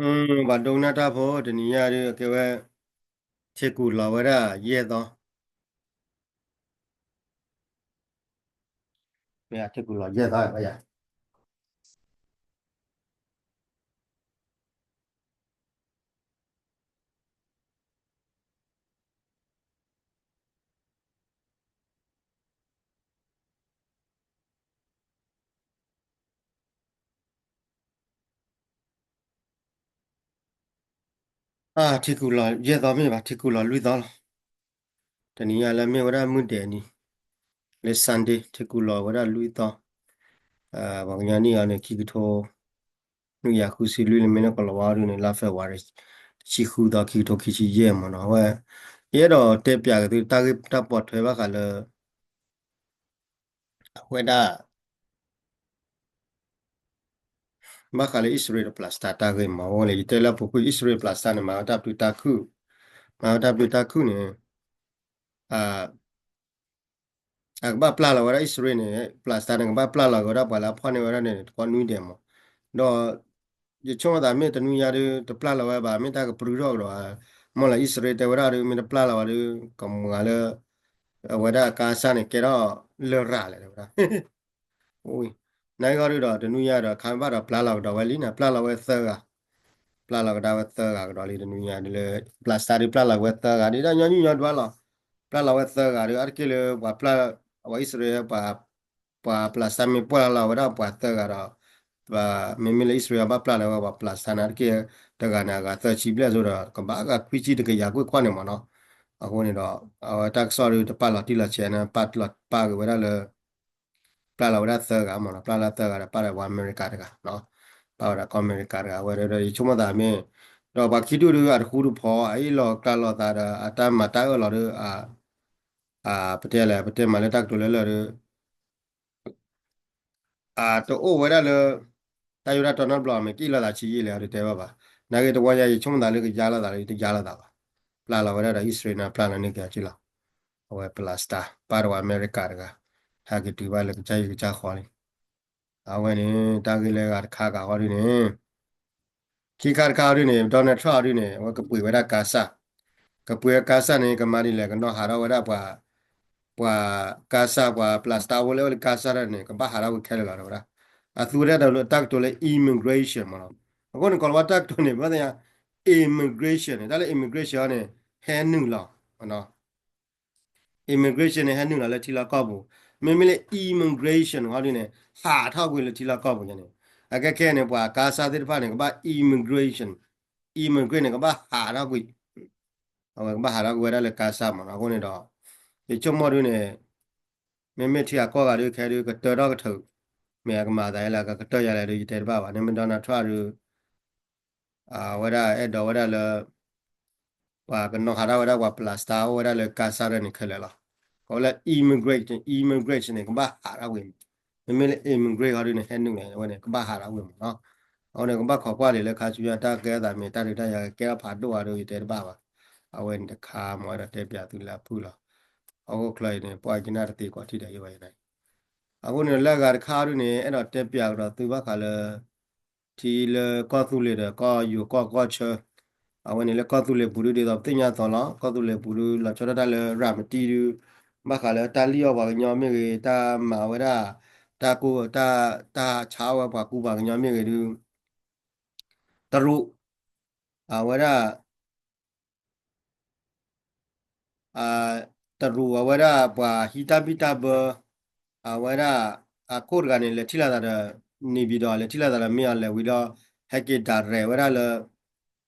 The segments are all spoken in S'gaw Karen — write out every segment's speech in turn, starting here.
ပှၤဒိကနၣ်တၢ်ဖိ တနံၤညါဒုး ကဲဝဲ ထံကူၣ်လီၤဝဲဒၣ်ယဲၢ်သီ, မ့ၢ်ထံကူၣ်လီၤယဲၢ်သီယၤ ထံကူၣ်လီၤယဲၢ်သီမ့ၢ်ဘၣ် ထံကူၣ်လီၤလွံၢ်သီလီၤ. တနံၤညါလၢမ့ၢ်ဝဲဒၣ်မုၢ်ဒဲးနံၤ လၢ Sunday ထံကူၣ်လီၤဝဲဒၣ်လွံၢ်သီ, ပှၤကညီနံၣ်အီၤန့ၣ် ခံကထိ နွံကယၤဃုဆံလွံၢ် လၢမ့ၢ်လၢကလီၤဝါဒုန့ၣ် လါ February တဆံဃုသီ ခံကထိခံဆံယဲၢ်မ့ၢ်နီၤ. အဝဲ ယအဲၣ်ဒိးတဲပၠးက့ၤသုတၢ်ဂ့ၢ်တၢ်ပိာ်ထွဲဘၣ်ဃးလၢ အဝဲဒၣ် ဘၣ်ဃးလၢအံၣ်စရ့လးဒီး Palestine တၢ်ဂ့ၢ်မ့ၢ် အဝဲန့ၣ် ယတဲလၢအပူၤကွံာ် အံၣ်စရ့လး Palestine န့ၣ် မၤဝဲတၢ်ပတုာ်တၢ်ခုၣ်, မၤဝဲတၢ်ပတုာ်တၢ်ခုၣ်န့ၣ် အကဘၣ်ပျၢ်လီၤဝဲဒၣ်အံၣ်စရ့လးန့ၣ် Palestine န့ၣ် ကဘၣ်ပျၢ်လီၤက့ၤဝဲဒၣ်ပှၤလၢအဖီၣ်န့ၢ်ဝဲဒၣ်န့ၣ် တကီနွံဒဲးမ့ၢ်, ဒီး ယဆိကမိၣ်သးမ့ၢ်တနွံညါဒုး တပျၢ်လီၤဝဲဘၣ် မ့ၢ်တၢ်ကပြုၢ်ထီၣ်ကဒီးဧါ, မ့ၢ်လၢအံၣ်စရ့လးတဲဝဲဒၣ်ဒုး မ့ၢ်တပျၢ်လီၤဝဲဒုး ကမၤလၢ အဝဲဒၣ်ကါစၢ်န့ၣ် ကဲထီၣ်လရာ်လဲၣ်တဲဝဲဒၣ် နာ်က့ဂီၢ်ဒုးဒီး တနွံညါဒီး ခါဘၣ်ဒီးပျၢ်လီၤကဒီးဝဲလံန့ၣ် ပျၢ်လီၤဝဲသၢဂၤ, ပျၢ်လီၤကဒါဝဲသၢဂၤကဒီးလံ တနွံညါဒ်လၢ Palestine ဒုးပျၢ်လီၤဝဲသၢဂၤဒ် တၢ်ညီနုၢ်ညီဒွါလီၤ, ပျၢ်လီၤဝဲသၢဂၤဒုး အါတက့ၢ်လၢပှၤပျၢ် ပှၤအံၣ်စရ့လး ပှၤ Palestine မ့ၢ်ပျၢ်လီၤဝဲဒၣ်ပှၤသၢဂၤဒီး မ့မ့ၢ်လၢအံၣ်စရ့လးဘၣ်ပျၢ်လီၤဝဲပှၤ Palestine န့ၣ် အါတက့ၢ်တဂၤန့ၣ် အဂၤသၢဆံဘျဲၣ်အသိးဒီး ကဘၣ်ဂၤခွံဆံတကယၤကွ့ၢ်ခွါန့ၣ်မ့ၢ်နီၤ, အဃိန့ၣ်ဒီး အဝဲတၢ်ကစီၣ်ဒုးတပာ်လီၤတံၢ်လီၤဆဲးန့ၣ် ပာ်လီၤပာ်က့ၤဝဲဒၣ်လၢ ပျၢ်လီၤဝဲဒၣ်သၢဂၤမ့ၢ်နီၤ, ပျၢ်လီၤသၢဂၤဒီး ပာ်ဒီးပှၤအမဲရကၤတဂၤ, ပာ်ဝဲဒၣ်ကီၢ်အမဲရကၤတဂၤ အဝဲဒၣ်ဒီးယဆိကမိၣ်သးမ့ၢ်, ဒီးပှၤခံဒူၣ်ဒုးအတဃူတဖိး အအ့ၣ်လိာ်ကျါလိာ်သးဒီး အတၢ်မၤတၢ်အၢၣ်လီၤဒုး ပတဲလဲၣ် ပတဲမၤလၢတၢ်ကတိၤလၢလၢာ်ဒုး အတအိၣ်ဝဲဒၣ်လၢ တၢ်ယိၤတၢ်တီနီတဘျီ မ့ၢ်ကအ့ၣ်လိာ်သးဆံးယံာ်လဲၣ် အဒုးတဲဘၣ်ဘၣ်, နာ်က့တဝီညါ ယဆိကမိၣ်သးလၢကယါလိာ်သးလၢ ယတယါလိာ်သးဘၣ်, ပျၢ်လီၤဝဲဒၣ်ဒီးအံၣ်စရ့လးန့ၣ် ပျၢ်လီၤန့ၢ်က့ၤအီၤက့လီၤ, အဝဲ Palestine ပာ်ဒီးဝဲအမဲရကၤတဂၤ, ဟဲက့ၤတုၤဘၣ်လၢကစၢ်ယွၤကစၢ်ဃီလံ အဝဲန့ၣ် တၢ်ဂ့ၢ်လၢအဂၤတခါဂၤဃီဒုန့ၣ် ခံခါတခါအီၤဒုန့ၣ် Donald Trump အီၤဒုန့ၣ် အဝဲကပှ့ၤဝဲဒၣ်ကါစၢ်, ကပှ့ၤဝဲကါစၢ်န့ၣ် ကမၤဒ်လဲၣ် ကနီၤဟးထီၣ်ဝဲဒၣ်ပှၤ, ပှၤကါစၢ် ပှၤ Palestine အိၣ်လၢအိၣ်လၢကါစၢ်တၢ်န့ၣ် ကဘၣ်ဟးထီၣ်ကွံာ်ခဲလၢာ်လီၤဝဲဒၣ်, အသူဝဲဒၣ်တၢ်ကတိၤလၢ immigration မ့ၢ်နီၤ, အဃိန့ၣ် ကီၤလၤဝါတၢ်ကတိၤန့ၣ် ပသ့ၣ်ညါ immigration န့ၣ် တၢ်လၢ immigration အီၤန့ၣ် ဟဲနုာ်လီၤ immigration န့ၣ် ဟဲနုာ်လီၤလၢထံလီၢ်ကီၢ်ပူၤ, မ့မ့ၢ်လၢ immigration ဟီဒုန့ၣ် ဟးထီၣ်ကွံာ်လၢထံလီၢ်ကီၢ်ပူၤန့ၣ်, အခဲခဲန့ၣ် ပှၤကါစၢ်သ့ၣ်တဖၣ်န့ၣ် ကဘၣ် immigration, immigrant န့ၣ် ကဘၣ်ဟးထီၣ်ကွံာ်, အဝဲကဘၣ်ဟးထီၣ်ကွံာ်ဝဲဒၣ်လၢကါစၢ်မ့ၢ်နီၤ, အဃိန့ၣ်ဒီး ယဆိကမိၣ်ဒုန့ၣ် မ့မ့ၢ်ထံဂၤကီၢ်ဂၤဒုခဲဒု ကတၢထီၣ်ကထုး, မ့ၢ်အကမၤသးလဲၣ် ကကတၢၢ်ယၤလဲၣ်ဒု ယတဲတဘၣ်ဘၣ်, န့ၣ်မ့ၢ် Donald Trump ဒု အဝဲဒၣ်အဲၣ်ဒိးဝဲဒၣ်လၢ ပှၤကနီၤဟးထီၣ်ဝဲဒၣ်ပှၤ Palestine အိၣ်ဝဲဒၣ်လၢကါစၢ်တၢ်န့ၣ်ခဲလၢာ်လီၤ, ကိးလၢ immigration, immigration န့ၣ် ကဘၣ်ဟးထီၣ်ကွံာ်, မ့မ့ၢ်လၢ immigrant ဟီဒုန့ၣ် ဟဲနုာ်န့ၣ် အဝဲန့ၣ် ကဘၣ်ဟးထီၣ်ကွံာ်မ့ၢ်နီၤ, အဃိန့ၣ် ကဘၣ်ခိးကွၢ်လံာ်လၢခါဆူညါတၢ်ကဲထီၣ်ဖးဒိၣ်အီၤဒု ယတဲတဘၣ်ဘၣ်, အဝဲန့ၣ်တခါမ့ၢ်အဲၣ်ဒိးတဲပၠးသုလၢအဖုၣ်လီၤ, အဃိချၢအံၤန့ၣ် ပှၤကနၣ်တသ့ကိးထံၣ်ဒီးယဘၣ်ယနၤ အဃိန့ၣ်လၢအဂၤတခါဒုန့ၣ် အဲၣ်ဒိးတဲပၠးကဒီးသုဘၣ်ဃးလၢ ထံလၢကီၢ်သူလ့ၤဒီးကီၢ်ယိၤကီၢ်ကီၢ်ဆၢ, အဝဲန့ၣ်လၢကီၢ်သူလ့ၤပူၤဒု ဒ်သိးပသ့ၣ်ညါသိးလီၤ, ကီၢ်သူလ့ၤပူၤဒု လီၤဆီဒၣ်တၢ်လၢရၤမတံဒု, ဘၣ်ဃးလၢတၢ်လံၣ်အီၣ်ပှၤကညီမ့ၢ်ဂ့ၤ, တၢ်မၤဝဲဒၣ်, တၢ်ကိၢ်, တၢ်ဆါအီၣ်ဝဲပှၤကူပှၤကညီမ့ၢ်ဂ့ၤဒု, တရူး, အဝဲဒၣ် တရူးအဝဲဒၣ်ပှၤဟံးတၢ်ဘံၣ်တၢ်ဘၢ, အဝဲဒၣ် အခိၣ်တဂၤန့ၣ် လဲၤထံၣ်လိာ်သးဒီး နေပြည်တော် လဲၤထံၣ်လိာ်သးဒီး မင်းအောင်လှိုင်ဝံၤဒီး ဟဲက့ၤဒၣ်ရဲၣ်ဝဲဒၣ်လၢ,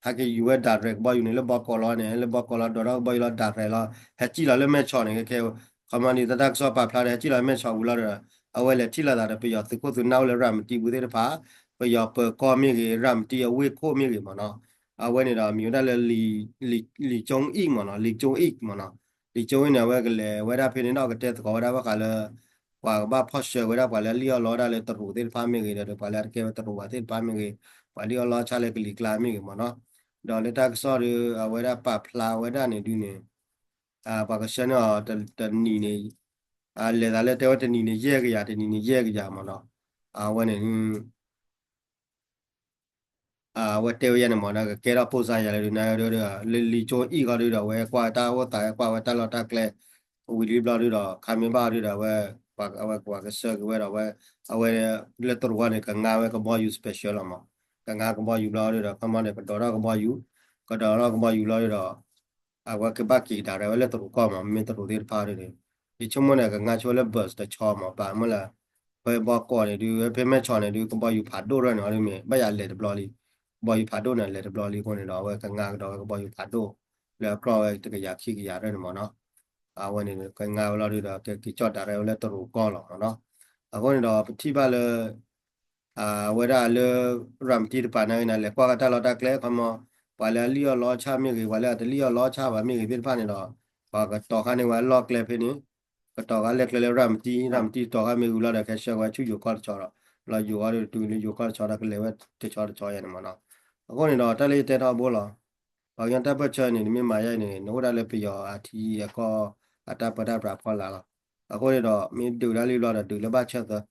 ဟဲက့ၤယူၤဝဲဒၣ်ရဲၣ်ကဘီယူၤန့ၣ် လၢဘီကီးလီၤန့ၣ် လၢဘီကီးလီၤ ဒိးထီၣ်ကဘီယူၤလီၤဒၣ်ရဲၣ်လီၤ ဟဲစံၣ်လီၤလၢမဲၢ်ဆီးန့ၣ် ခဲခဲ ခီမီန့ၣ် တၢ်ကစီၣ်ပာ်ဖျါဒီး ဟဲစံၣ်လီၤမဲၢ်ဆီးဝံၤလီၤဒီး အဝဲလဲၤထံၣ်လိာ်သးဒီး ပယီၤသုးခိၣ်သုးနၢ်အိၣ်လၢရၤမတံပူၤသ့ၣ်တဖၣ်, ပယီၤပၢၤကီၢ်မ့ၢ်ဂ့ၤ ရၤမတံအဝ့ၢ်ခိၣ်မ့ၢ်ဂ့ၤမ့ၢ်နီၤ အဝဲန့ၣ်ဒီး မံၤဝဲဒၣ်လၢ လံာ်ကၠိအံၣ်မ့ၢ်နီၤ လံာ်ကၠိအံၣ်မ့ၢ်နီၤ လံာ်ကၠိအံၣ်န့ၣ် အဝဲကလဲၤဝဲဒၣ်ဖဲန့ၣ်ဒီး ကတဲသကိးဝဲဒၣ်ဘၣ်ဃးလၢ ပှၤကဘၣ်ဖီၣ်ဆှၢဝဲဒၣ်ပှၤလၢအလံၣ်အီၣ်လီအီၣ်ဝဲဒၣ်လၢတရူးသ့ၣ်တဖၣ်မ့ၢ်ဂ့ၤ ဒီးပှၤလၢအတကဲဝဲတရူးဘၣ်သ့ၣ်တဖၣ်မ့ၢ်ဂ့ၤ ပှၤလံၣ်အီၣ်လီအီၣ်ဆၣ်လၢကလံၤကျါမ့ၢ်ဂ့ၤမ့ၢ်နီၤ ဒီးလၢတၢ်ကစီၣ်ဒီး အဝဲဒၣ်ပာ်ဖျါဝဲဒၣ်န့ၣ်ဒုးန့ၣ် ပှၤကဆှၢန့ၢ်အီၤတနံၤန့ၣ် လဲၤသးလၢတဲဝဲတနံၤန့ၣ် ယဲၢ်ကယၤ တနံၤန့ၣ် ယဲၢ်ကယၤမ့ၢ်နီၤ အဝဲန့ၣ် အဝဲတဲဝဲယဲန့ၣ်မ့ၢ် နကကဲထီၣ်ပိၢ်စါယၤလဲၣ်ဒုး နဒုး လၢလံၤကၠိအံၣ်ဃီဒုးဒီး အဝဲကွၢ်ဝဲတၢ်အိၣ်သး ကွၢ်ဝဲတၢ်လီၢ်တၢ်ကျဲ ဝံၤလံဘျီဒုးဒီး ခါမ့ၢ်ဘၣ်အီၤဒုးဒီး အဝဲ အဝဲကွၢ်ကဆှၢက့ၤဝဲဒီး အဝဲ အဝဲ လၢတရူးအံၤန့ၣ် ကငါဝဲကဘီယူၤ special လီၤမး, ကငါကဘီယူၤဘျီဒုးဒီး ခီမီန့ၣ် ကဒိးထီၣ်ကဘီယူၤ, ကဒိးထီၣ်ကဘီယူၤဘျီဒုးဒီး အဝဲကဘၣ်က့ၤကဒါရဲဝဲလၢတရူးကီၢ်မး, မ့ၢ်တရူးသ့ၣ်တဖၣ်ဒုးန့ၣ် ယဆိကမိၣ်န့ၣ် ကငါဆိလၢ bus တဆီမး ဘၣ်မ့ၢ်လၢ ဖဲဘီကီးန့ၣ်ဒုး ဖဲမဲၢ်ဆီးန့ၣ်ဒုး ကဘီယူၤဖးဒိၣ်ထီၣ်န့ၣ် အီၤဒုးမ့ၢ် ဘၣ်ယၤလဲၤတဘျီလံ, ကဘီယူၤဖးဒိၣ်န့ၣ် လဲၤတဘျီလံအဃိန့ၣ်ဒီး အဝဲကငါကဒီးဝဲကဘီယူၤဖးဒိၣ် လၢအကျီၢ်ဝဲတကယၤခံကယၤရဲၣ်န့ၣ်မ့ၢ်နီၤ, အဝဲန့ၣ် ကငါဝဲလီၤဒုးဒီး ကက့ၤကၠီၣ်ဒါရဲဝဲလၢတရူးကီၢ်လီၤမ့ၢ်နီၤ, အဃိန့ၣ်ဒီး ပထံၣ်ဘၣ်လၢ အဝဲဒၣ်လၢ ရၤမတံတပၤနာ်က့န့ၣ် လဲၤကွၢ်ကတၢ်လီၢ်တၢ်ကျဲ ခီမီ ပှၤလၢအလံၣ်အီၣ်လီအီၣ်ဆၣ်မ့ၢ်ဂ့ၤ ပှၤလၢအတလံၣ်အီၣ်လီအီၣ်ဆၣ်ဘၣ်မ့ၢ်ဂ့ၤသ့ၣ်တဖၣ်န့ၣ်ဒီး ပှၤကတီၤခါန့ၢ်ဝဲအလီၢ်ကျဲဖဲန့ၣ်, ကတီၤခါလဲၤကျဲလၢရၤမတံ, ရၤမတံတီၤခါမ့ၢ်ဝံၤလီၤဒီး ကဟဲဆှၢဝဲဆူယိၤကီၢ်တဆီဒီး လီၤယိၤအီၤဒုးတုၤလၢယိၤကီၢ်တဆီဒီး ကလဲၤဝဲတဆီတဆီယဲန့ၣ်မ့ၢ်နီၤ, အဃိန့ၣ်ဒီး တၢ်လၢယတဲထီဘိလီၤ ပှၤကညီတၢ်ပၢၢ်ဆၢန့ၣ် နမ့ၢ်မၤယဲအံၤန့ၣ် နအိၣ်ဒၣ်လၢပယီၤအထံအကီၢ် အတၢ်ပၢတၢ်ပြးဖီလာ်လီၤ. အဃိန့ၣ်ဒီး မ့ၢ်ဒုးဒၣ်လံဘျီဒီး ဒုးလၢဘၣ်ဆၢသၢ,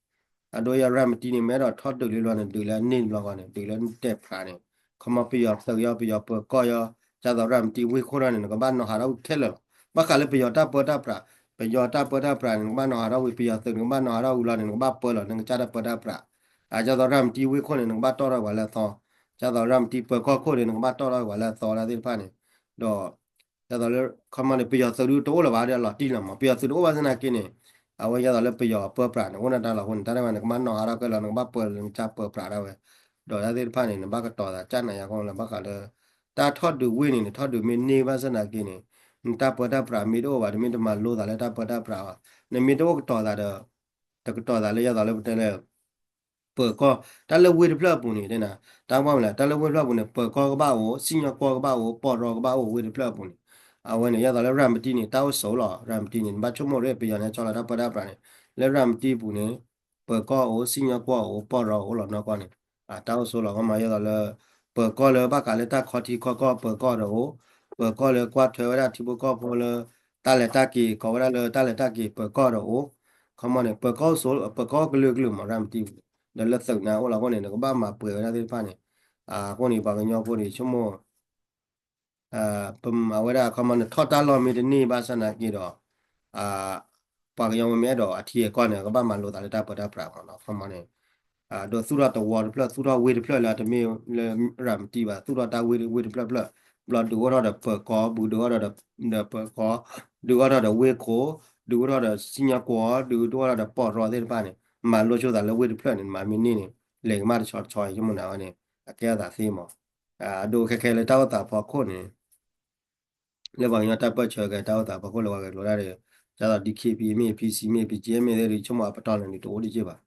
အဒိယဲရၤမတံန့ၣ် မ့ၢ်အဲၣ်ဒိးထီၣ်ဒုးလံဘျီန့ၣ် ဒုးလၢန့ၢ်ဘျီဃီန့ၣ် ဒုးလၢတဲာ်ဖြးန့ၣ် ခီမီပယီၤသုးယီၤ ပယီၤပၢၤကီၢ်ယီၤ ဒ်သိးရၤမတံဝ့ၢ်ခိၣ်ထီၣ်န့ၣ် နကဘၣ်နီၤဟးထီၣ်ဝံၤခဲလၢာ်လီၤ. ဘၣ်ဃးလၢပယီၤတၢ်ပၢတၢ်ပြး, ပယီၤတၢ်ပၢတၢ်ပြးန့ၣ် နကဘၣ်နီၤဟးထီၣ်ဝံၤ ပယီၤသုးန့ၣ် နကဘၣ်နီၤဟးထီၣ်ဝံၤလီၤန့ၣ် နကဘၣ်ပၢလီၤ နကစၢ်တၢ်ပၢတၢ်ပြး ဒ်သိးရၤမတံဝ့ၢ်ခိၣ်န့ၣ် နကဘၣ်တီၣ်ထီၣ်ပှၤလၢအသီ, ဒ်သိးရၤမတံပၢၤကီၢ်ခိၣ်န့ၣ် နကဘၣ်တီၣ်ထီၣ်ပှၤလၢအသီဒၣ်သ့ၣ်တဖၣ်န့ၣ်, ဒီး ဒ်သိးလၢ ခီမီန့ၣ် ပယီၤသုးဒုးတအိၣ်လၢၤဘၣ်ဒီးအလီၤတံၢ်လီၤမး, ပယီၤသုးတအိၣ်ဘၣ်သနာ်က့န့ၣ်, အဝဲဒ်သိးလၢပယီၤပၢပြးန့ၣ် အိၣ်နတၢ်လီၤအဃိန့ၣ် တၢ်ဒ်ဝဲန့ၣ် နကဘၣ်နီၤဟးထီၣ်ခဲလၢာ် နကဘၣ်ပၢလီၤ နကစၢ်ပၢပြးဒၣ်ဝဲ, ဒီးဒၣ်သ့ၣ်တဖၣ်န့ၣ် နဘၣ်ကတီၤသးကၢ်နၤယၤအဃိလၢဘၣ်ဃးလၢ တၢ်ထီၣ်ဒုးဝ့ၢ်န့ၣ် နထီၣ်ဒုးမ့ၢ်န့ၢ်ဘၣ်သနာ်က့န့ၣ်, နတၢ်ပၢတၢ်ပြးမ့ၢ်တအိၣ်ဘၣ် နမ့ၢ်တမၤလိသးလၢတၢ်ပၢတၢ်ပြးဘၣ်, နမ့ၢ်တအိၣ်ကတီၤသးဒီး တကတီၤသးလၢယၤသိးလၢပတဲလၢ ပၢၤကီၢ်, တၢ်လၢဝ့ၢ်တဖျၢၣ်အပူၤန့ၣ် တၢ်ဘၣ်မလဲၣ် တၢ်လၢဝ့ၢ်တဖျၢၣ်အပူၤန့ၣ် ပၢၤကီၢ်ကဘၣ်အိၣ်, စံၣ်ညီၣ်ကွီၢ်ကဘၣ်အိၣ်, ပီၢ်ရီကဘၣ်အိၣ် ဝ့ၢ်တဖျၢၣ်အပူၤန့ၣ်, အဝဲန့ၣ် ယၤသိးလၢရၤမတံန့ၣ် တၢ်အိၣ်ဆိးလီၤ, ရၤမတံန့ၣ် နဘၣ်ဆိကမိၣ်ရ့ၣ် ပယီၤန့ၣ် ဆီလီၤတၢ်ပၢတၢ်ပြးန့ၣ်, လၢရၤမတံအပူၤန့ၣ် ပၢၤကီၢ်အိၣ်, စံၣ်ညီၣ်ကွီၢ်အိၣ်, ပီၢ်ရီအိၣ်လီၤနီၢ်ကီၢ်န့ၣ်, တၢ်အိၣ်ဆိးလီၤ ခီမီယၤသိးလၢ ပၢၤကီၢ်လၢဘၣ်ဃးလၢတၢ်ခီထံခီကီၢ်ပၢၤကီၢ်ဒီးအိၣ်, ပၢၤကီၢ်လၢကွၢ်ထွဲဝဲဒၣ်ထံဖိကီၢ်ဖိလၢ တၢ်လဲၤတၢ်က့ၤ ကိးဝဲဒၣ်လၢတၢ်လဲၤတၢ်က့ၤပၢၤကီၢ်ဒီးအိၣ်, ခီမီန့ၣ် ပၢၤကီၢ်အိၣ်ဆိး ပၢၤကီၢ်ကလုာ်ကလုာ်မး ရၤမတံပူၤန့ၣ် ဒီးလၢသုးန့ၣ်အိၣ်လီၤအဃိန့ၣ် နကဘၣ်မၤပှဲၤဝဲဒၣ်သ့ၣ်တဖၣ်န့ၣ်, အဃိန့ၣ် ပှၤကညီဖိန့ၣ် ဆိကမိၣ် အဝဲဒၣ်ခီမီနထီၣ်တၢ်လီၢ်မ့ၢ်တန့ၢ်ဘၣ်ဆၣ်သနာ်က့ဒီး ပှၤကညီမ့ၢ်အဲၣ်ဒိးအထံအကီၢ်န့ၣ် ကဘၣ်မၤလိသးလၢတၢ်ပၢတၢ်ပြးမးနီၤ ခီမီန့ၣ် ဒီးသူၣ်ထီၣ်တဝီတဖျၢၣ် သူၣ်ထီၣ်ဝ့ၢ်တဖျၢၣ်လၢအတမ့ၢ်လၢရၤမတံဘၣ် သူၣ်ထီၣ်တၢ်ဝ့ၢ်ဝ့ၢ်တဖျၢၣ်ဖျၢၣ် ဘျီဒုးအိၣ်ထီၣ်ဒီးပၢၤကီၢ် ဘျီဒုးအိၣ်ထီၣ်ဒီးပၢၤကီၢ် ဒုးအိၣ်ထီၣ်ဒီးဝ့ၢ်ခိၣ် ဒုးအိၣ်ထီၣ်ဒီးစံၣ်ညီၣ်ကွီၢ် ဒုးအိၣ်ထီၣ်ဒီးပီၢ်ရီသ့ၣ်တဖၣ်န့ၣ် မၤလိဆိသးလၢဝ့ၢ်တဖျၢၣ်န့ၣ် မၤမ့ၢ်န့ၢ်န့ၣ် လဲၤကမၣ်တဆီတဆီ ယဆိကမိၣ်န့ၣ်ဝဲန့ၣ် အကဲအသးသ့မး အဒိခဲခဲလၢတၢ်အိၣ်သးဖီခိၣ်န့ၣ် လၢပှၤကညီတၢ်ပၢၢ်ဆၢကဲတၢ်အိၣ်သးဖီခိၣ်လၢပှၤဂဲၤလိာ်တၢ်ဒီး ဒ်သိး DKBA မ့ၢ် PC မ့ၢ် BGF မ့ၢ်သ့ၣ်ဒီး ဆိကမိၣ်အပတီၢ်န့ၣ်ဒုးတအိၣ်တယံာ်ဘၣ်.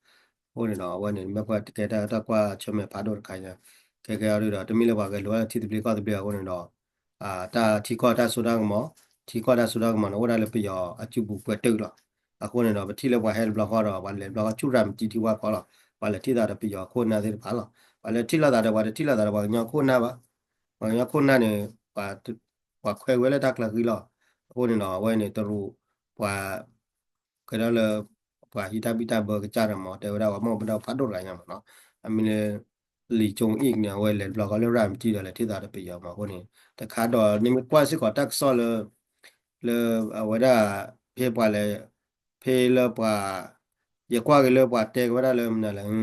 အဃိန့ၣ်ဒီး အဝဲန့ၣ် မ့ၢ်ကွၢ်တကဲတၢ်တၢ်ကွၢ်ဆၢၣ်မဲာ်ဖးဒိၣ်တခါညါ ခဲကဲအီၤဒုးဒီး တမ့ၢ်လၢပှၤဂဲၤလိာ်တၢ်လၢထံသဘျ့ကီၢ်သဘျ့အဃိန့ၣ်ဒီး တၢ်ထံကီၢ်တၢ်စိတၢ်ကမီၤ ထံကီၢ်တၢ်စိတၢ်ကမီၤန့ၣ် အိၣ်ဒၣ်လၢပယီၤအစုပူၤပှဲၤတုာ်လီၤ. အဃိန့ၣ်ဒီး ပထံၣ်လၢပှၤဟဲတဘျီဃီဒီး ပှၤလဲၤတဘျီဃီဆူရၤမတံထံဝါခီလီၤ. ပှၤလဲၤထံၣ်သးဒီးပယီၤခိၣ်နၢ်သ့ၣ်တဖၣ်လီၤ. ပှၤလဲၤထံၣ်လိာ်သးဒီးပှၤတထံၣ်လိာ်သးဒီးပှၤကညီခိၣ်နၢ်ဘၣ်. ပှၤကညီခိၣ်နၢ်န့ၣ် ပှၤခွဲးဝဲလၢတၢ်ကျၢၤဃံလီၤ. အဃိန့ၣ်ဒီး အဝဲန့ၣ်တရူး ပှၤ ကဲဒီးလၢ ပှၤဟံးတၢ်ဘံၣ်တၢ်ဘၢကစၢ်ဒီးမ့ၢ် တဲဝဲဒၣ်ပှၤမ့ၢ်ပဒီဖးဒိၣ်တဂၤညါမ့ၢ်နီၤ. အမ့ၢ်လၢ လံာ်ကၠိအံၣ်န့ၣ် အဝဲလဲၤတဘျီဃီလၢရၤမတံဒီးလဲၤထံၣ်သးဒီးပယီၤမ့ၢ်အဃိန့ၣ် တခါဒီးန့ၣ်မ့ၢ်ကွၢ်စ့ၢ်ကီးတၢ်ကစီၣ်လၢ လၢအဝဲဒၣ် ဖဲပှၤလဲၤ ဖဲလၢပှၤ ယကွၢ်က့ၤလၢပှၤတဲက့ၤဝဲဒၣ်လၢမနုၤလဲၣ်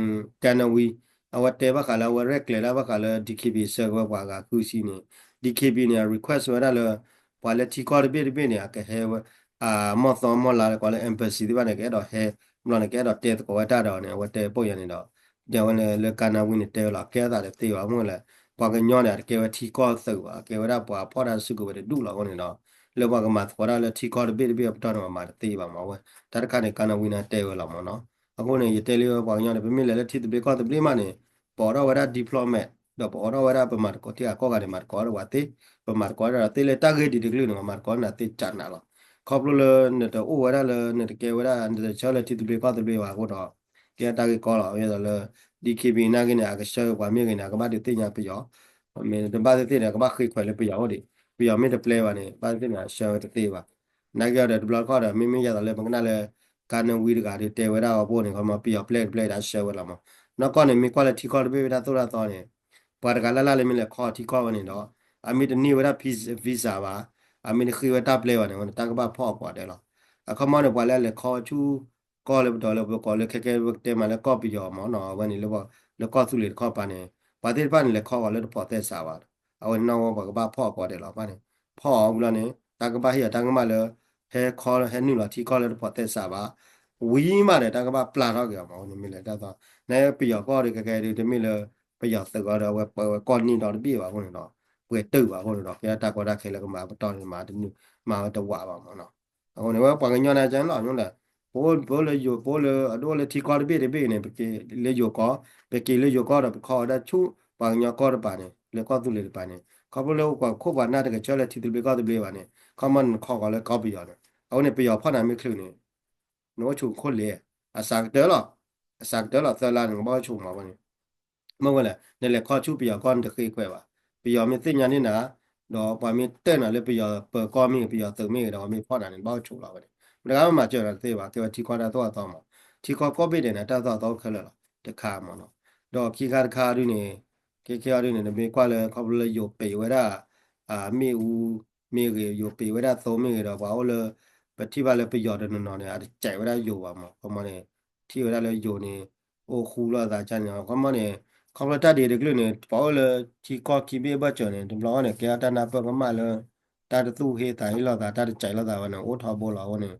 ကၤနဝံ အဝဲတဲဘၣ်ဃးလၢအဝဲရဲၣ်ကျဲၤတၢ်ဘၣ်ဃးလၢ DKBA ဆှၢက့ၤဝဲပှၤဂၤဃုဆံန့ၣ် DKBA န့ၣ် request ဝဲဒၣ်လၢ ပှၤလၢထံကီၢ်တဘ့ၣ်တဘ့ၣ်န့ၣ် အကဟဲဝဲ အမီၢ်သီမီၢ်လါလၢကိးလၢ embassy သ့ၣ်တဖၣ်န့ၣ် ကအဲၣ်ဒိးဟဲ ဘျီန့ၣ် ကအဲၣ်ဒိးတဲသကိးဝဲတၢ်ဒီးန့ၣ် အဝဲတဲပိာ်ယၤန့ၣ်ဒီး ဒ်ဝဲန့ၣ်လၢကၤနဝံန့ၣ်တဲဝဲလီၤ ကဲအသးတသ့ဘၣ် မ့ၢ်လဲၣ် ပှၤကညီန့ၣ် အတကဲဝဲထံကီၢ်သုးဘၣ် အကဲဝဲဒၣ်ပှၤဖီၣ်တၢ်စုကဝဲၤတဒူၣ်လီၤအဃိန့ၣ်ဒီး လၢပှၤကမၤသကိးတၢ်လၢထံကီၢ်တဘ့ၣ်တဘ့ၣ်အပတီၢ်န့ၣ် ပှၤမၤတသ့ဘၣ်မ့ၢ်ဝဲ တၢ်တခါန့ၣ် ကၤနဝံန့ၣ်တဲဝဲလီၤမ့ၢ်နီၤ. အဃိန့ၣ် ယတဲလၢပှၤကညီန့ၣ် ပမ့ၢ်လဲၤလၢထံသဘျ့ကီၢ်သဘျ့မးန့ၣ် ပအိးထီၣ်ဝဲဒၣ် diplomat ဒီးပအိးထီၣ်ဝဲဒၣ်ပမၤသကိးထံဂၤကီၢ်ဂၤန့ၣ် မၤသကိးဒီးပှၤသ့ ပမၤသကိးဒီးသ့လၢတၢ်ဂ့ၢ်ဒ်တကလုာ်န့ၣ် ပမၤသကိးန့ၣ်သ့ကးနးလီၤ. ခီဖျိလၢနတအိၣ်ဝဲဒၣ်လၢ နတကဲဝဲဒၣ် နတဆၢလၢထံသဘျ့ကီၢ်သဘျ့ဘၣ်အဃိဒီး ကဲတၢ်ဂ့ၢ်ကီလီၤ. ဒ်သိးလၢ DKBA နာ်က့န့ၣ် အကဆှၢပှၤမ့ၢ်ဂ့ၤန့ၣ် အကဘၣ်ဒုးသ့ၣ်ညါပယီၤ မ့ၢ်တဘၣ်သ့ၣ်သ့ၣ်န့ၣ် အကဘၣ်ဃ့ခွဲးလၢပယီၤအိၣ်ဒံး ပယီၤမ့ၢ်တပျဲဘၣ်န့ၣ် ဘၣ်သ့ၣ်သ့ၣ်န့ၣ် အဆှၢဝဲတသ့ဘၣ်. နာ်က့အီၤဒီးတဘျီတခီၣ်ဒီး မ့မ့ၢ်ယၤသိးလၢပကနၣ်လၢ ကၤနဝံတဂၤဒီးတဲဝဲဒၣ်အီၤပိာ်န့ၣ် ခီမီပယီၤပျဲတပျဲဒီးအဆှၢဝဲလီၤမး. နီၢ်ကီၢ်န့ၣ် မ့ၢ်ကွၢ်လၢထံကီၢ်တဘ့ၣ်ဝဲဒၣ်သိၣ်တၢ်သီန့ၣ် ပှၤတဂၤလၢ်လၢ်လၢမ့ၢ်လဲၤခီထံကီၢ်ဝဲန့ၣ်ဒီး အမ့ၢ်တန့ၢ်ဝဲဒၣ် visa ဘၣ်, အမ့ၢ်တဃ့ဝဲတၢ်ပျဲဘၣ်န့ၣ် အဝဲန့ၣ် တၢ်ကဘၣ်ဖီၣ်အကိးဂၤဒဲးလီၤ. အခီပညီန့ၣ် ပှၤလၢအလဲၤခီဆူကီၢ်လၢပတီၢ်လၢပကိးလၢခဲကဲပကတဲမးလၢကီၢ်ပယီၤမ့ၢ်နီၤ အဝဲန့ၣ်လၢ လၢကီၢ်သူလ့ၤတခီပၤန့ၣ် ပှၤသ့ၣ်တဖၣ်န့ၣ် လဲၤခီဂီၤလၢတဖိးသဲစးဘၣ်ဒီး အဝဲန့ၣ်နီၢ်ဝဲပှၤကဘၣ်ဖီၣ်အကိးဂၤဒဲးလီၤ. ဘၣ်န့ၣ် ဖီၣ်အီၤဝံၤလီၤန့ၣ် တၢ်ကဘၣ်ဟ့ၣ်အီၤတၢ်ကမၣ်လၢ ဟဲခီ ဟဲနုာ်လီၤထံကီၢ်လၢတဖိးသဲစးဘၣ် ဝံၤမးဒီး တၢ်ကဘၣ်ပျၢ်ထီၣ်က့ၤအီၤမး အဝဲန့ၣ်မ့ၢ်လဲၤတၢ်သီ နပယီၤကီၢ်ဒီး ကဲကဲဒုး တမ့ၢ်လၢ ပယီၤသုးအီၤဒီး အဝဲပှဲၤဝဲကီၢ်န့ၣ်ဒီတဘ့ၣ်ဘၣ်အဃိန့ၣ်ဒီး ပှဲၤတုာ်ဘၣ်အဃိန့ၣ်ဒီး ကဲထီၣ်တၢ်ကီတၢ်ခဲလၢကမၤပတီၢ်န့ၣ် မၤတနုာ် မၤဝဲတဝးဘၣ်မးနီၤ. အဃိန့ၣ် ဝဲပှၤကညီန့ၣ် ကဲလီၤညိဒီး ပအိၣ်လၢယိၤ ပအိၣ်လၢ အဒိၣ်လၢထံကီၢ်တဘ့ၣ်တဘ့ၣ်န့ၣ် ပက့ၤလၢယိၤကီၢ် ပက့ၤလၢယိၤကီၢ်ဒီး ပခီဝဲဒၣ်ဆူ ပှၤကညီကီၢ်တပၤန့ၣ် လၢကီၢ်သူလ့ၤတပၤန့ၣ် ခီဖျိလၢပှၤခိၣ်ပှၤနၢ်တကဆၢလၢထံသဘျ့ကီၢ်သဘျ့ဘၣ်န့ၣ် ခီမီန့ၣ် နခီဂီၤလၢကီၢ်ပယီၤန့ၣ် အဃိန့ၣ် ပယီၤဖီၣ်နၤမ့ၢ်ချုးန့ၣ် နအိၣ်ဆူၣ်ခိၣ်လ့ၤ အစှၤကတၢၢ်လီၤ. အစှၤကတၢၢ်လီၤ သၢလါန့ၣ် နကဘၣ်အိၣ်ဆူၣ်မးဝဲန့ၣ် မ့ၢ်ဝဲလဲၣ် နလဲၤခီဆူပယီၤကီၢ်န့ၣ်တဃ့ခွဲးဘၣ်. ပယီၤမ့ၢ်သ့ၣ်ညါန့ၢ်နၤ ဒီးပှၤမ့ၢ်တဲနၤလၢပယီၤပၢၤကီၢ်မ့ၢ်ဂ့ၤ ပယီၤသုးမ့ၢ်ဂ့ၤဒီး ပှၤမ့ၢ်ဖီၣ်နၤန့ၣ် နဘၣ်အိၣ်ဆူၣ်လီၤဝဲန့ၣ် မတဂၤမၤစၢၤနၤတသ့ဘၣ် ကဲဝဲထံကီၢ်တၢ်သိၣ်တၢ်သီမး ထံကီၢ်ကိးဘ့ၣ်ဒဲးန့ၣ် တၢ်သိၣ်တၢ်သီခဲလၢာ်လီၤ တခါမးနီၤ. ဒီးခံခါတခါဒုန့ၣ် ခဲခဲအံၤဒုန့ၣ် နမ့ၢ်ကွၢ်လၢခီဖျိလၢယိၤပံးဝဲဒၣ် မ့ၣ်အူ မ့ၢ်ဂ့ၤ ယိၤပံးဝဲဒၣ်သိမ့ၢ်ဂ့ၤဒီး ပှၤအိၣ်လၢ ပထံၣ်ဘၣ်လၢပယီၤတနီၤနီၤန့ၣ် အတစဲးဝဲဒၣ်ယိၤဘၣ်မး ခီမီန့ၣ် ထံၣ်ဝဲဒၣ်လၢယိၤန့ၣ် အိၣ်ဃူလိာ်သးကန့ၣ် ခီမီန့ၣ် ခီဖျိတၢ်ဒ်အံၤတကလုာ်န့ၣ် ပှၤအိၣ်လၢထံကီၢ်ခံဘ့ၣ်ဘၢၣ်စၢၤန့ၣ် တဘျီဃီန့ၣ် ကဲထီၣ်တၢ်နၢ်ပၢၢ်ကမၣ်လၢ တၢ်တသူၣ်ဟ့သးဟ့လိာ်သး တၢ်တစဲးလိာ်သးဝဲန့ၣ် အိၣ်ထီဘိလီၤအဃိန့ၣ်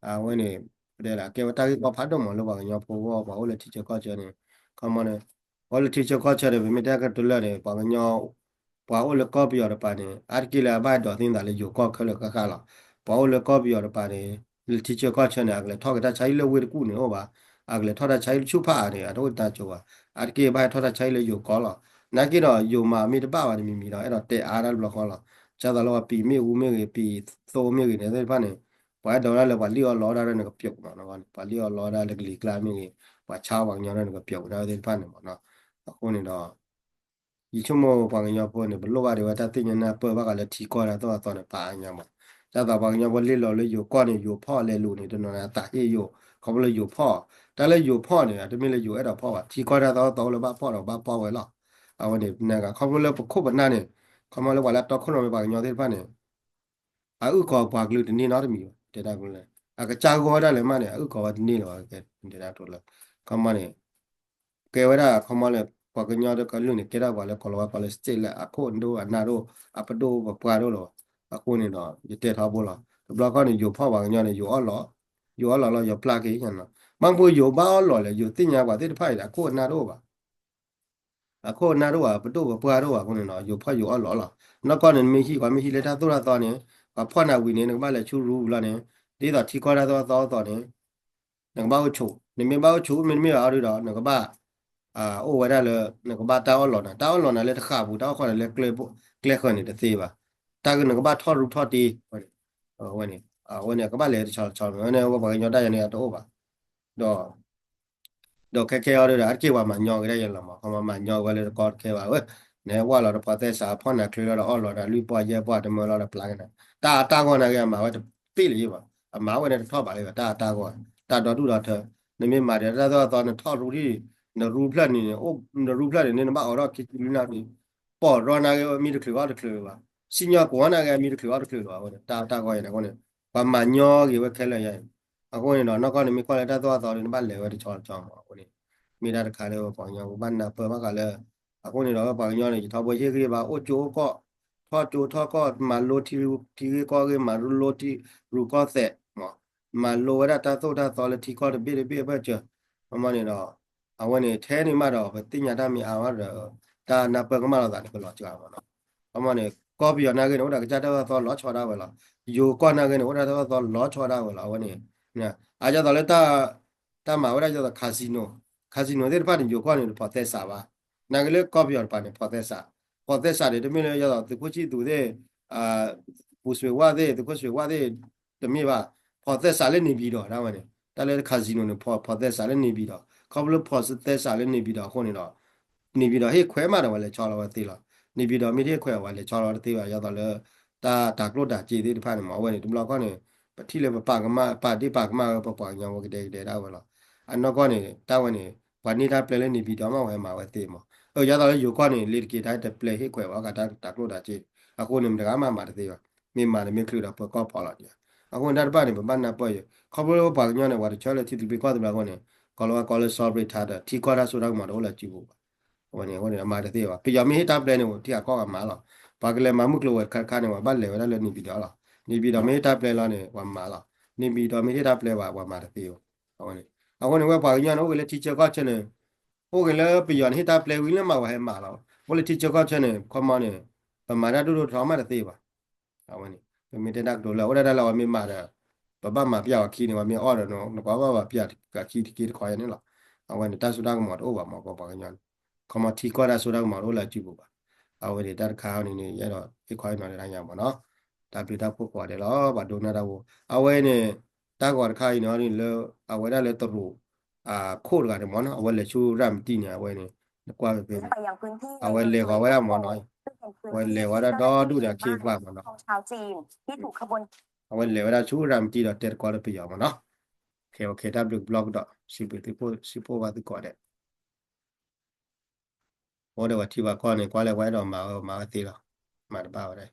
အဝဲန့ၣ် ပတဲဒၣ် ကဲဝဲတၢ်ဂ့ၢ်ကီဖးဒိၣ်မးလၢပှၤကညီဖိအဂီၢ် ပှၤအိၣ်လၢထံဆၢကီၢ်ဆၢန့ၣ် ခီမီန့ၣ် ပှၤအိၣ်လၢထံဆၢကီၢ်ဆၢန့ၣ် ပမ့ၢ်တဲကတလၢာ်န့ၣ် ပှၤကညီ ပှၤအိၣ်လၢကီၢ်ပယီၤတပၤန့ၣ် အါတက့ၢ်လၢအဘၣ်ဒိးသန့ၤသးလၢယိၤကီၢ်ခဲလၢာ်ဃၣ်ဃၣ်လီၤ. ပှၤအိၣ်လၢကီၢ်ပယီၤတပၤန့ၣ် လၢထံဆၢကီၢ်ဆၢန့ၣ် အကလဲၤထီၣ်က့ၤတၢ်ဆါဟံၣ်လၢဝ့ၢ်တကူၣ်န့ၣ်အိၣ်ဘၣ်, အကလဲၤထီၣ်တၢ်ဆါဟံၣ်လၢဆူၣ်ဖးအါန့ၣ် အတအိၣ်တၢ်ကၠိဘၣ်. အါတက့ၢ်ဘၣ်ဟဲထီၣ်တၢ်ဆါဟံၣ်လၢယိၤကီၢ်လီၤ. နာ်က့ဒီး ယိၤမၤမ့ၢ်တဘၣ်ဘၣ်န့ၣ် မံၤမံၤဒီး အဲၣ်ဒိးတဲအါတၢ်တဘျီဃီလီၤ. ဒ်သိးလၢပှၤပံၤမ့ၣ်အူမ့ၢ်ဂ့ၤ ပံၤသိမ့ၢ်ဂ့ၤန့ၣ်သ့ၣ်တဖၣ်န့ၣ် ပှၤအဲၣ်ဒိးဝဲဒၣ်လၢပှၤလံၣ်အီၣ်လီအီၣ်ဒၣ်လၢနကပျိးမး, ပှၤလံၣ်အီၣ်လီအီၣ်ဒၣ်လၢကလံၤကျါမ့ၢ်ဂ့ၤ, ပှၤဆါပှၤကညီဒၣ်နကပျိးဝဲဒၣ်သ့ၣ်တဖၣ်န့ၣ်မးနီၤ. အဃိန့ၣ်ဒီး ယဆိကမိၣ်ပှၤကညီဖိန့ၣ် ပလိၣ်ဘၣ်ဒံးဝဲတၢ်သ့ၣ်ညါနၢ်ပၢၢ်ဘၣ်ဃးလၢထံကီၢ်တၢ်သိၣ်တၢ်သီန့ၣ် ပာ်အါညါမး. ဒ်သိးပှၤကညီဖိလ့ၣ်လီၤလၢယိၤကီၢ်န့ၣ် ယိၤဖီၣ်လဲၤလူၤန့ၣ် တနီၤန့ၣ် အသးဟ့ယိၤ ခီဖျိလၢယိၤဖီၣ်, တၢ်လၢယိၤဖီၣ်န့ၣ် တမ့ၢ်လၢယိၤအဲၣ်ဒိးဖီၣ်ဘၣ်, ထံကီၢ်တၢ်သိၣ်တၢ်သီအိၣ်လၢဘၣ်ဖီၣ်ဒီးဘၣ်ဖီၣ်ဝဲလီၤ. အဝဲန့ၣ် နဂၤခီဖျိလၢပခိၣ်ပနၢ်န့ၣ် ခီဖျိလၢပှၤလၢတီခိၣ်ရိၣ်မဲပှၤကညီသ့ၣ်တဖၣ်န့ၣ် အအုၣ်ကီၤပှၤကလုာ်တန့ၢ်နီတမံၤဘၣ်, တဲဒၣ်ကလဲၣ်, အကစၢ်ဂီၢ်ဒၣ်လဲာ်မးန့ၣ် အအုၣ်ကီၤဝဲတန့ၢ်လၢၤဘၣ်, တဲဒၣ်တိလၢ ခီမီန့ၣ် ကဲဝဲဒၣ်ခီမီလၢ ပှၤကညီတကလုာ်န့ၣ် ကဲထီၣ်ပှၤလၢကိးလီၤဝဲကိးလၢ state လၢအခိၣ်အဒိၣ်အနၢ်ဒိၣ် အပဒိၣ်ပပှၢ်ဒိၣ်လီၤ. အဃိန့ၣ်ဒီး ယတဲထီဘိလီၤ. တဘျီခီန့ၣ် ယိၤဖီၣ်ပှၤကညီန့ၣ် ယိၤအီၣ်လီၤ, ယိၤအီၣ်လီၤလီၤ ယိၤပျၢ်က့ၤ, ဘၣ်မနုၤယိၤဘၣ်အီၣ်လီၤလဲၣ်, ယိၤသ့ၣ်ညါပှၤသ့ၣ်တဖၣ်အံၤဒီး အခိၣ်အနၢ်တအိၣ်ဘၣ် အခိၣ်အနၢ်တအိၣ်ဘၣ်, ပဒိၣ်ပပှၢ်တအိၣ်ဘၣ်အဃိန့ၣ်ဒီး ယိၤဖီၣ်ယိၤအီၣ်လီၤလီၤ. နီၢ်ကီၢ်န့ၣ် နမ့ၢ်ဟံၣ် ပှၤမ့ၢ်ဟံၣ်လၢတၢ်သိၣ်တၢ်သီန့ၣ် ပှၤဖီၣ်နၤဝံၤန့ၣ် နကဘၣ်လဲၤဆူရူပူၤလီၤန့ၣ်, ဒ်သိးထံကီၢ်တၢ်သိၣ်တၢ်သီအသိးန့ၣ် နကဘၣ်အိၣ်ဆူၣ်, မ့တမ့ၢ်ဘၣ်အီၤဒုဒီး နကဘၣ် အိၣ်ဝဲဒၣ်လၢ နကဘၣ်တၢ်အီၣ်လီၤနၤ, တၢ်အီၣ်လီၤနၤလၢတဃၣ်ပူၤ တၢ်အီၣ်ဃီနၤလၢကျဲဃၢၤန့ၣ်တသ့ဘၣ်. တၢ်နကဘၣ်ထီၣ်ရူထီၣ်တ့ ဝဲန့ၣ် အဝဲန့ၣ် ကဘၣ်လဲၤတဆီဆီ ဝဲန့ၣ် ဝဲပှၤကညီတၢ်ယၤန့ၣ်တအိၣ်ဘၣ်. ဒီး ဒီးခဲခဲအံၤဒီး အါတက့ၢ်ပှၤမၤညီက့ၤဒၣ်ယဲလီၤမး, ခီမီမၤညီဝဲလၢတကီတခဲဘၣ်ဝဲ, နဝၢ်လီၤတဖိးသဲစး ဖီၣ်နၤချုးလီၤဒီးအီၣ်လီၤဒီးလွံၢ်ပီၢ်ယဲၢ်ပီၢ်တမၢလီၤဒီးပျၢ်က့ၤနၤ, တၢ်အတၢ်ဂီၢ်နာ်က့အမၤဝဲတပ့ၢ်လၢၤဘၣ်, အမၤဝဲန့ၣ်တထီၣ်ဘၣ်လၢၤဘၣ်, တၢ်အတၢ်ဂီၢ် တၢ်ဒီဒူၣ်ဒီထၢ, နမ့ၢ်မၤဒီးတၢ်သိၣ်တၢ်သီ နထီၣ်ရူထံၣ်, နရူဖျၢၣ်န့ၣ် နရူဖျၢၣ်န့ၣ် နဘၣ်အိးထီၣ်ခံဆံလွံၢ်နၣ်ရံၣ်, ပီၢ်ရီနာ်က့မံတချုးအီၣ်တချုးလၢၤဘၣ်, စံၣ်ညီၣ်ကွီၢ်နာ်က့မံတချုးအီၣ်တချုးလၢၤဘၣ်, အဝဲန့ၣ် တၢ်အတၢ်ဂီၢ်အံၤန့ၣ်အဃိန့ၣ် ပှၤမၤညီက့ၤဝဲခဲလၢာ်ယါအံၤ, အဃိန့ၣ်ဒီး နီၢ်ကီၢ်န့ၣ်မ့ၢ်ကွၢ်လၢတၢ်သိၣ်တၢ်သီဒီး နဘၣ်လဲၤဝဲတဆီတဆီမး, အဃိန့ၣ် မ့ၢ်ဒၣ်တခါလၢပှၤကညီပဘၣ်နၢ်ပၢၢ်ဘၣ်ဃးလၢ အဃိန့ၣ်ဒီးပှၤကညီန့ၣ် ယထီဘိဟ့ၣ်ဂံၢ်ဘါအိၣ်ကၠိအိၣ်ကီၢ်, ထီၣ်ကၠိထီၣ်ကီၢ်, မၤလိထံဂ့ၢ်ကီၢ်ဂ့ၢ်, မၤလိထံရူၢ်ကီၢ်သဲး, မၤလိဝဲဒၣ်တၢ်သိၣ်တၢ်သီလၢထံကီၢ်တဘ့ၣ်တဘ့ၣ်အဘၢၣ်စၢၤ, ခီမီန့ၣ်ဒီး အဝဲန့ၣ် ထဲန့ၣ်မးဒီး ပသ့ၣ်ညါတၢ်မ့ၢ်အါမးဒီး တၢ်နၢ်ပၢၢ်ကမၣ်လိာ်သးန့ၣ် ကလီၤစှၤမးနီၤ, ခီမီန့ၣ် ကီၢ်ပယီၤနာ်က့န့ၣ် အိၣ်ဒီးကစၢ်တၢ်သိၣ်တၢ်သီလီၤဆီဒၣ်ဝဲလီၤ, ယိၤကီၢ်နာ်က့န့ၣ် အိၣ်ဒီးတၢ်သိၣ်တၢ်သီလီၤဆီဒၣ်ဝဲလီၤ, အဝဲန့ၣ် အဒ်သိးလၢ တၢ်မၤဝဲဒၣ်ဒ်သိး casino, casino သ့ၣ်တဖၣ်န့ၣ် ယိၤကီၢ်န့ၣ် တဖိးသဲစးဘၣ်, နာ်က့လၢကီၢ်ပယီၤတပၤန့ၣ် ဖိးသဲစး, ဖိးသဲစးန့ၣ် တမ့ၢ်လၢဒ်သိး သုးခိၣ်ဆံၣ်သူးသ့ၣ်, ပူၤစွ့ၤဝၣ်သ့ၣ်, သုးခိၣ်စွ့ၤဝၣ်သ့ၣ်, တမ့ၢ်ဘၣ်, ဖိးသဲစးလၢ နေပြည်တော် ဒၣ်ဝဲန့ၣ်, တၢ်လၢ casino န့ၣ် ဖိးသဲစးလၢ နေပြည်တော်, ခီဖျိဖိးသဲစးလၢ နေပြည်တော် အဃိန့ၣ်ဒီး နေပြည်တော် ဟ့ၣ်ခွဲးမးဒီး ပှၤလဲၤဆီလီၤဝဲသ့လီၤ, နေပြည်တော် မ့ၢ်တဟ့ၣ်ခွဲး ပှၤလဲၤဆီလီၤဝဲတသ့ဘၣ်, ဒ်သိးလၢ တၢ်တၤကျိၣ်တၤစ့သ့ၣ်တဖၣ်န့ၣ်မး, အဝဲန့ၣ် တဘျီခီၣ်န့ၣ် ပထံၣ်လၢပပာ်ကမၣ် ပာ်ဒ့ၣ်ပာ်ကမၣ်ဝဲ ပပှၤကညီဖိကဒဲကဒဲဒၣ်ဝဲလီၤ, အနီၢ်ကီၢ်န့ၣ် တၢ်ဝဲန့ၣ် ပှၤန့ၢ်တၢ်ပျဲလၢ နေပြည်တော် မး ပှၤဟဲမၤဝဲသ့မး, အၢ ယသိးလၢယိၤကီၢ်န့ၣ် လ့ၤတက့ၤတၢ်တပျဲဟ့ၣ်ခွဲးဝဲ ကတၢ်တၢ်ကျိၣ်တၢ်စ့ အဃိန့ၣ် မတဂၤမၤမၤတသ့ဘၣ်. မ့ၢ်မၤန့ၣ်မ့ၢ်ချုးဒီးပၢၤကီၢ်ဖီလီၤဒံး. အဃိန့ၣ်တၢ်တဖၣ်န့ၣ် ပဘၣ်နၢ်ပၢၢ်ယိၤ ခီဖျိလၢပှၤကညီန့ၣ် ပှၤတဆၢလၢထံသဘျ့ကီၢ်သဘျ့အဃိန့ၣ် ကိးလီၤဝဲကိးလၢ sovereign ထါဒီး ထံကီၢ်တၢ်စိတၢ်ကမီၤတအိၣ်လၢစုပူၤဘၣ်. အဝဲန့ၣ် အဃိန့ၣ် အမၤတသ့ဘၣ်. ပယီၤမ့ၢ်ဟ့ၣ်တၢ်ပျဲန့ၣ် ထံဂၤကီၢ်ဂၤမၤလီၤ. ပှၤကလဲၤမၤမုၢ်ကျိၤဝဲၤတခါတခါန့ၣ် ပှၤဘၣ်လဲၤဝဲဒၣ်လၢန့ၣ်ပံၤဒီးလီၤ. န့ၣ်ပံၤဒီးမ့ၢ်ဟ့ၣ်တၢ်ပျဲလီၤန့ၣ် ပှၤမၤလီၤ. န့ၣ်ပံၤဒီးမ့ၢ်ဟ့ၣ်တၢ်ပျဲဘၣ် ပှၤမၤတသ့ဘၣ်. အဝဲန့ၣ် အဃိန့ၣ် ဝဲပှၤကညီန့ၣ် အိၣ်ဂ့ၤလၢထံဆၢကီၢ်ဆၢန့ၣ် အိၣ်ဂ့ၤလၢပယီၤန့ၣ် ဟ့ၣ်တၢ်ပျဲဝံၤလၢမၤဝဲဟဲမၤလီၤ. အိၣ်လၢထံဆၢကီၢ်ဆၢန့ၣ် ခီမီန့ၣ် ပမၤတၢ်ဒိၣ်ဒိၣ်ထီထီၣ်မးတသ့ဘၣ်. အဝဲန့ၣ် ပမ့ၢ်တဲတၢ်ကတိၤလၢ အိၣ်ဒၣ်တၢ်လၢအဝဲမ့ၢ်မၤဒီး ပဘၣ်မၤပျၢ်ဝဲခံန့ၣ် ပှၤမ့ၢ်အီၣ်ဒီး နကွၢ်ဘၣ်ပှၤပျၢ်ခံတက့တခီယဲၢ်န့ၣ်လီၤ. အဝဲန့ၣ် တၢ်စိတၢ်ကမီၤတအိၣ်ဘၣ်မး ပပှၤကညီန့ၣ် ခီမီထံကီၢ်တၢ်စိတၢ်ကမီၤတအိၣ်လၢအစုပူၤဘၣ်. အဝဲန့ၣ် တၢ်တခါန့ၣ်န့ၣ် ယအဲၣ်ဒိးဟ့ၣ်ခီဟ့ၣ်နီၤလၢတၢ်ညါမးနီၤ. တၢ်ဘျုးတၢ်ဖှိၣ်ကိးဂၤဒဲးလီၤ ပှၤဒိကနၣ်တၢ်ဖိ. အဝဲန့ၣ် တၢ်ဂီၤတခါအံၤန့ၣ်လၢ အဝဲဒၣ်လၢတရူး ခိၣ်တဂၤန့ၣ်မးနီၤ အဝဲလဲၤဆူရၤမတံန့ၣ် အဝဲန့ၣ် နကွၢ်ဖဲဖဲန့ၣ် အဝဲလဲၤဃီၤဝဲဒၣ်မးနီၤ အဝဲလဲၤဝဲဒၣ်ဒီဒူၣ်ဒီးအခ့အပှၤမးနီၤ အဝဲလဲၤဝဲဒၣ်ဆူရၤမတံဒီးတဲတကီလၢပယီၤမးနီၤ. တၢ်ဘျုးကဘျီကဒီး စံးဘျုးစံးဖှိၣ်ဘၣ်သုကိးဂၤဒဲး. အိၣ်ဒီးပှၤထံပှၤကီၢ်န့ၣ် ကွၢ်လၢပှၤအဲၣ်ဒိးမၤဝဲမၤဝဲသ့လီၤ. မၤတဘၣ်ဝဲဒၣ်